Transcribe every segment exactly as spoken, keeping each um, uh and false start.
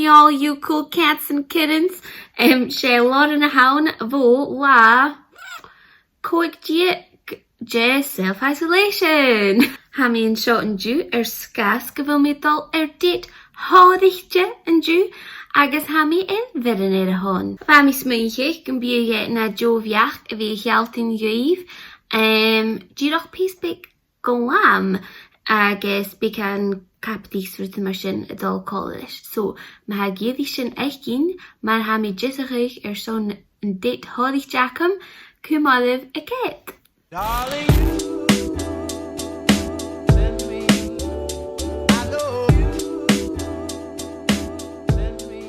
All you cool cats and kittens. Um, 's e Lauren a th' ann bho latha còig-deug de self-isolation. Tha mi an seo an-diugh air sgàth 's gu bheil mi a' dol air date shònraichte an-diugh agus tha mi air bhioran air a shon. Bha mi a' smaoineachadh gum biodh e na dheagh bheachd a bhith a' sealltainn dhuibh, um, dìreach pìos beag glam agus beagan capaidh is rudan mar sin a' dol còmhla ris. So, ma tha ag iarraidh sin fhaicinn, mar a tha mi a' deasachadh airson an date shònraichte agam, cumaibh a' coimhead. Darling, you send me, I know you send me.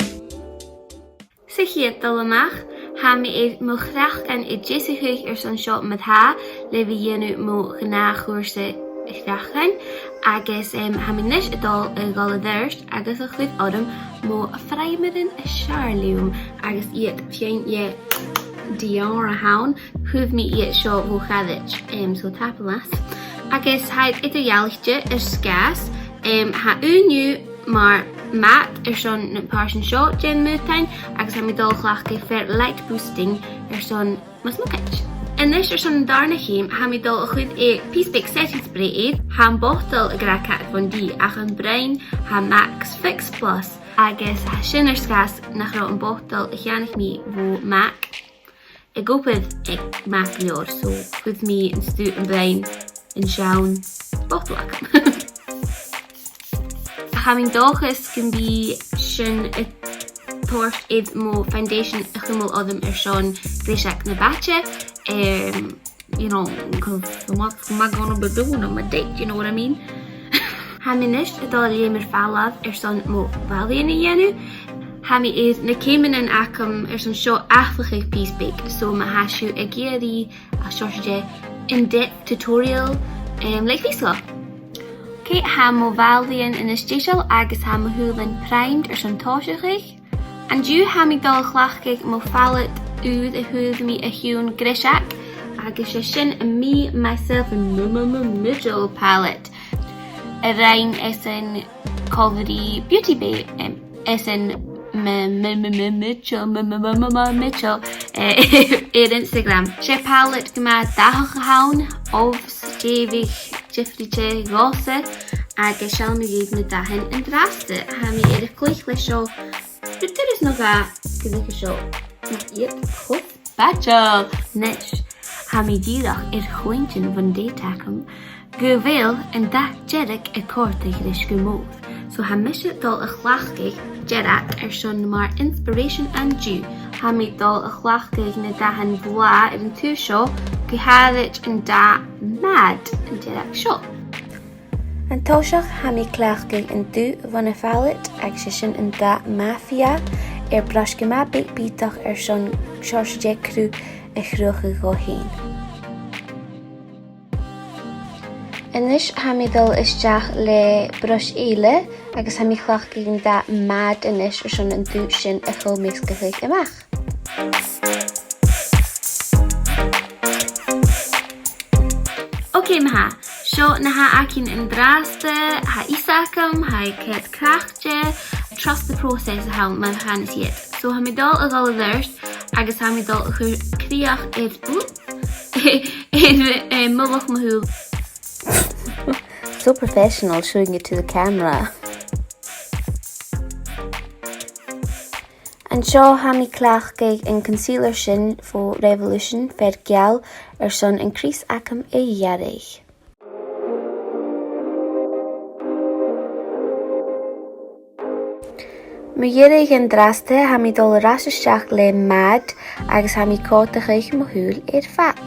Sa chiad dol a-mach, tha mi air mo chraiceann a deasachadh airson seo ma-thà, le bhith a' dèanamh mo ghnàth-chùrsa chreachain, agus, em, tha mi a-nis a' dol a dhol air adhart agus a chur orm mo phrìomhairean as fheàrr leam, agus iad fhèin, yeah, Dior a th' ann, chuir mi iad seo bho charaid, em, so tapadh leat. Agus tha iad eadar-dhealaichte air sgàth 's, em, tha aon dhiubh mar matte airson na pàirtean seo den mhutan, agus tha mi a' dol a chleachdadh fear light boosting airson mo smiogaid. A-nis airson an dàrna ceum, tha mi a' dol a chur, eh, pìos beag setting spray air, tha am botal ag ràdh Kat Von D, ach am broinn, tha MAC's Fix Plus, agus tha sin air sgàth 's nach robh am botal a cheannaich mi bho MAC ag obair aig MAC gu leòr, so chuir mi an stuth am broinn an seann botal agam. Tha mi an dòchas gum bi sin a' toirt air mo foundation a chumail orm airson greiseag na b' fhaide, em, you know, 'cause what am I gonna be doing on my date, you know what I mean? Tha mi a-nis a' dol a leum air falbh airson mo bhallaidhean a dhèanamh. Tha mi air na ceumannan agam airson seo atharrachadh pìos beag, so ma tha sibh ag iarraidh a seòrsa de in-depth tutorial, em, leig fios dhomh. Ok, tha mo bhallaidhean a-nis deiseil agus tha mo shùilean primed airson tòiseachadh. An-diugh tha mi a' dol a chleachdadh mo phalette ùr a fhuair mi o chionn greiseag, agus 's e sin am Me, Myself and M-M-M-Mitchell palette a rinn esan còmhla ri Beauty Bay, em, esan M-M-M-Mitchell, M-M-M-Mitchell, eh, air Instagram. 'S e palette gu math dathach a th' ann, obh 's dèidhidh diofraichte dhòmhsa, agus seallaidh mi dhuibh na dathan an-dràsta. Tha mi air a cluich leis seo gu turas no dhà gu ruige seo. Nach iad cho spaideil! A-nis, tha mi dìreach air cluinntinn bhon date agam gu bheil an dath dearg a' còrdadh ris gu mòr. So tha mise a' dol a chleachdadh dearg airson mar inspiration an-diugh. Tha mi a' dol a chleachdadh na dathan blàth air an taobh seo, gu h-àraid an dath Mad, an dearg seo. An toiseach, tha mi a' cleachdadh an dubh bhon a' phalette, agus 's e sin an dath Mafia, air bruis gu math beag bìodach airson seòrsa de chruth a chruthachadh dhomh fhèin. A-nis, tha mi a' dol a-steach le bruis eile, agus tha mi a' cleachdadh an dath Mad a-nis airson an dubh sin a cho-mheasgachadh a-mach. Ok, ma-thà. Seo na th' againn an-dràsta, tha fios agam, tha iad craicte, trust the process a th' ann, mar a chanas iad. So, tha mi a' dol a dhol air adhart, agus tha mi a' dol a chur crìoch air, air, eh, mullach mo shùil. So professional, showing it to the camera. An seo tha mi a' cleachdadh an concealer sin bho Revolution, fear geal, airson an crease agam a ghearradh. Mu dheireadh an-dràsta, tha mi a' dol air ais a-steach le Mad agus tha mi a' còmhdachadh mo shùil air fad.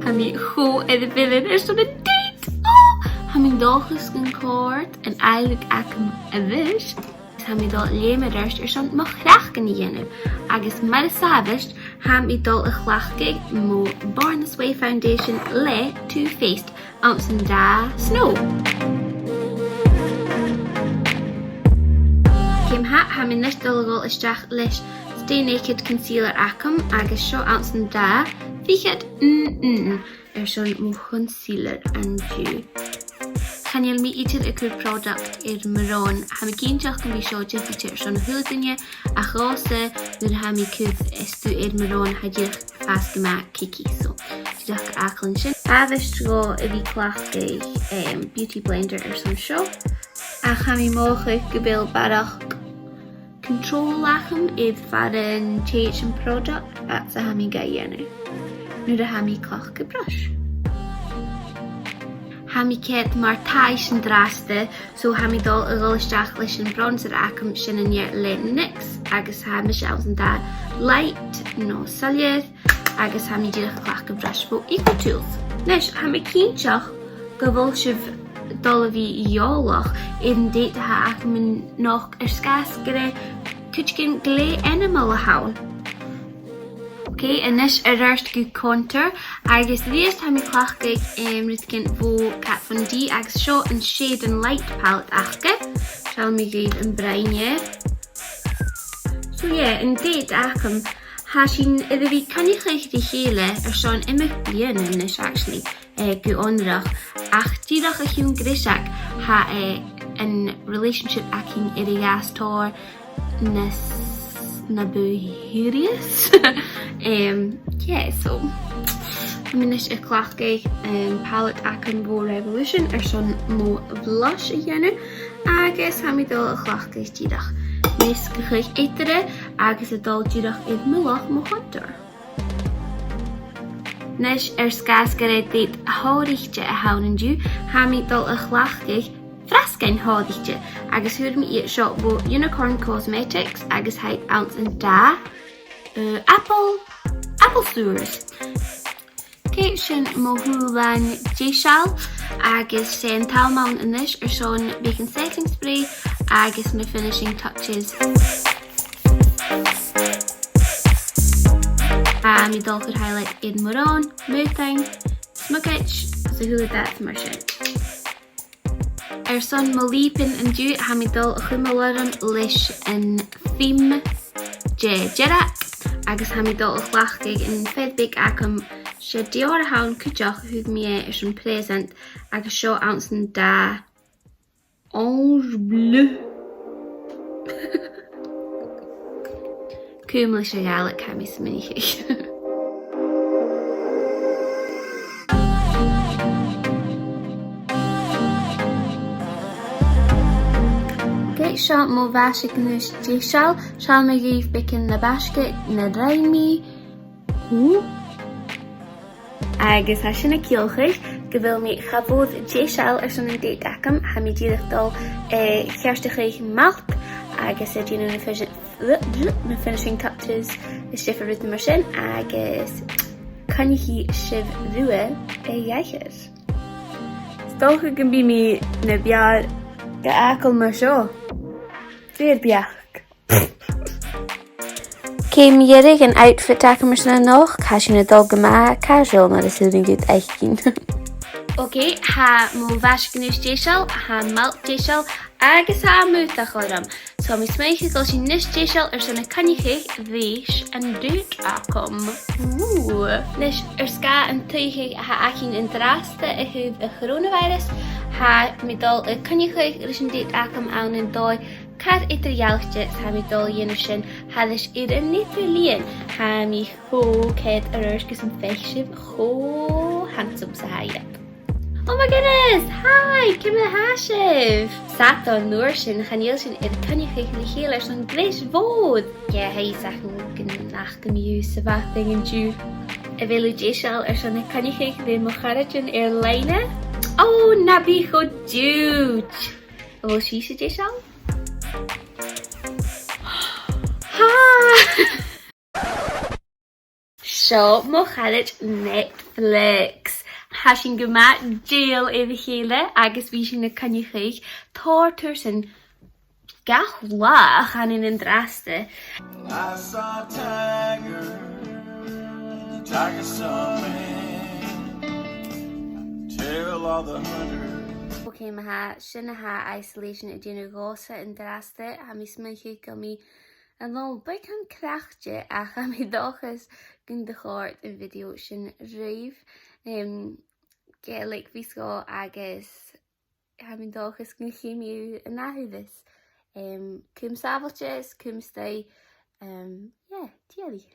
Tha mi cho air a bhioran airson an date! Oh! Tha mi an dòchas gun còrd an fhàileadh agam a-rithist. Tha mi a' dol a leum air adhart airson mo chraiceann a dhèanamh, agus mar as àbhaist, tha mi a' dol a chleachdadh mo Born This Way foundation le Too Faced anns an dath Snow. Ceum a h-aon, tha mi a-nis a' dol a dhol a-steach leis an Stay Naked concealer agam, agus seo anns an dath fichead N N airson mo choncealer an-diugh. Chan eil mi idir a' cur product air mo shròn. Tha mi cinnteach gum bi seo diofraichte airson a h-uile duine, ach dhòmhsa, nuair a tha mi a' cur stuth air mo shròn, tha e dìreach a' fàs gu math cakey, so dìreach ga fhàgail an sin. Àbhaist dhomh a bhith a' cleachdadh, em, Beauty Blender airson seo, ach tha mi a' mothachadh gu bheil barrachd control agam air far an tèid am product, agus tha mi ga dhèanamh nuair a tha mi a' cleachdadh brush. Tha mi ceart mar taibhse an-dràsta, so tha mi a' dol a dhol a-steach leis a' bhronzer agam, sin an fhear le NYX, agus tha mise anns an dath light no soilleir, agus tha mi dìreach a' cleachdadh brush bho EcoTools. A-nis, tha mi cinnteach gu bheil sibh a' dol a bhith eòlach air an date a th' agam a-nochd air sgàth 's gur e cuideigin glè ainmeil a th' ann. Ok, a-nis air adhart gu contour, agus a-rithist tha mi a' cleachdadh, em, rudeigin bho Kat Von D, agus seo an Shade and Light palette aca. Seall mi dhuibh am broinn. So yeah, an date agam, tha sinn air a bhith a' coinneachadh ri chèile airson iomadh bliadhna a-nis, actually, eh, gu h-onarach. Ach dìreach o chionn greiseag, tha, eh, an relationship againn air a dhol às tòrr nas, na bu shìorraidh. Em, yeah, so, tha mi a-nis a' cleachdadh, em, palette agam bho Revolution airson mo blush a dhèanamh, agus tha mi a' dol a chleachdadh dìreach measgachadh eatarra agus a' dol dìreach air mullach mo chontour. A-nis, air sgàth 's gur e date shònraichte a th' ann an-diugh, tha mi a' dol a chleachdadh frasgain shònraichte, agus fhuair mi iad seo bho Unicorn Cosmetics, agus tha iad anns an dath, uh, apple, apple sours. Ok, sin mo shùilean deiseil, agus 's e an t-àm a th' ann a-nis airson beagan setting spray agus na finishing touches. Tha mi a' dol a chur highlight air mo shròn, m' aodann, smugaid, 's a h-uile dad mar sin. Airson mo liopan an-diugh, tha mi a' dol a chumail orm leis an fheum de Dirac, agus tha mi a' dol a chleachdadh am fear beag agam, 's e Dior a th' ann cuideachd, thug mi e airson present, agus seo anns an dath Ange Bleu. Cùm leis a' Ghàidhlig, tha mi a' smaoineachadh. Ok, seo mo mhaise-gnùis deiseil. Seall mi dhuibh beagan na b' fhaisge na rinn mi. Hù? Agus tha sin a' ciallachadh gu bheil mi cha mhòr deiseil airson an date agam. Tha mi dìreach a' dol, eh, a cheartachadh m' fhalt agus a' dèanamh na finish-, na finishing touches is diofar rudan mar sin, agus coinnichidh sibh riutha a dh'aithghearr. 'S dòcha gum bi mi na b' fheàrr ga fhàgail mar seo. Fìor bheachd. Ceum dheireadh an outfit agam airson a-nochd, tha sinn a' dol gu math casual mar as urrainn dhut fhaicinn. Ok, tha mo mhaise-gnùis deiseil, tha m' fhalt deiseil, agus tha m' aodach orm. So, tha mi a' smaoineachadh gu bheil sinn a-nis deiseil airson a' coinneachadh ris an date agam. Ooh. A-nis, air sgàth an t-suidheachadh a th' againn an-dràsta a thaobh a' choronavirus, tha mi a' dol a' coinneachadh ris an date agam ann an dòigh car eadar-dhealaichte, 's tha mi a' dol a dhèanamh sin thairis air an eadar-lìon. Tha mi cho ceart air adhart gus am faic sibh cho handsome 's a tha iad. Oh my goodness! Hi! Ciamar a tha sibh? San dòigh an uair sin, chan eil sinn air coinneachadh ri chèile airson greis mhòr. Yeah, tha fhios agam gun, ach gun do dh'fhàs a' mhadainn an-diugh. A bheil thu deiseil airson a' coinneachadh ri mo charaidean air-loidhne? Oh, na bi cho diùid! A bheil sibhse deiseil? Ha! Seo mo charaid Netflix. Tha sinn gu math dèidheil air a chèile agus bidh sinn a' coinneachadh tòrr tursan gach latha a chaidh an-dràsta. I saw a tiger, the tiger saw me. Tell all the hunters. Ok, ma-thà, sin na tha isolation a' dèanamh dhòmhsa an-dràsta. Tha mi a' smaoineachadh gu bheil mi an-dràsta beagan craicte, ach tha mi an dòchas gun do chòrd am video sin ribh. Em, ge-tà, like, bhithibh sgìth agus tha mi an dòchas gun chì mi thu an ath thuras. Em, cùm sàbhailte is cùm a-staigh. Em, yeah, tìoraidh.